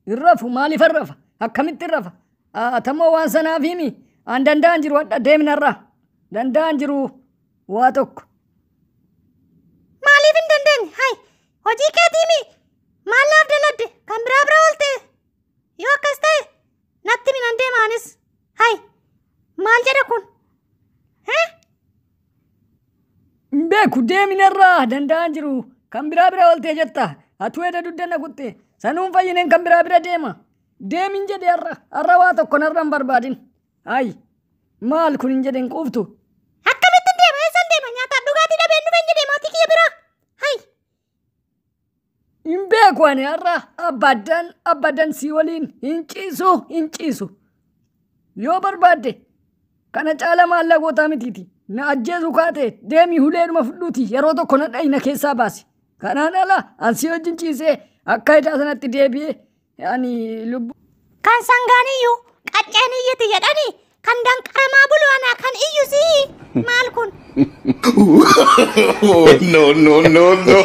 Hin rafu, maaliifan rafa? Akkamittin rafa? Atammoo waan sanaaf himi. An danda'an jiru hadha deemnarraa. Danda'an jiru waa tokko. Maaliif hin dandeenye? Hay, hojii keetiimi. Maal naaf daladde? Kan biraa bira oolte. Yoo akkas ta'e natti himi, nan deema anis. Hay, maal jedha kun? Hee? Hin beeku, deeminarraa, danda'an jiru. Kan biraa bira ooltee jetta. Atuu eda duddanna kutte. Sanuun fayyineen kan biraa bira deema. Deemin jedhe har'a. Har'a waa tokko narra hin barbaadin. Hay, maal kun hin jedhen quuftu. Akkamittin deema? Eessan deema? Nyaataaf dhugaatii dhabeen dhufeen jedhee maatii kiyya biraa. Hay. Hin beeku ani har'a abadan abadan si waliin hin ciisu, hin ciisu. Yoo barbaadde kana caala maallaqootaa mitiiti. Na ajjeesu kaate deemii huleedhuma fudhuuti yeroo tokko na dhayi, na keessaa baasi. Kanaan ala an si wajjin ciisee akka idaa sanatti deebi'ee ani lubbu. Kan sangaan iyyuu qacceen iyyiti jedhani, kan danqaramaa bulu anaa, kan iyyu sii, maal kun? No, no, no, no.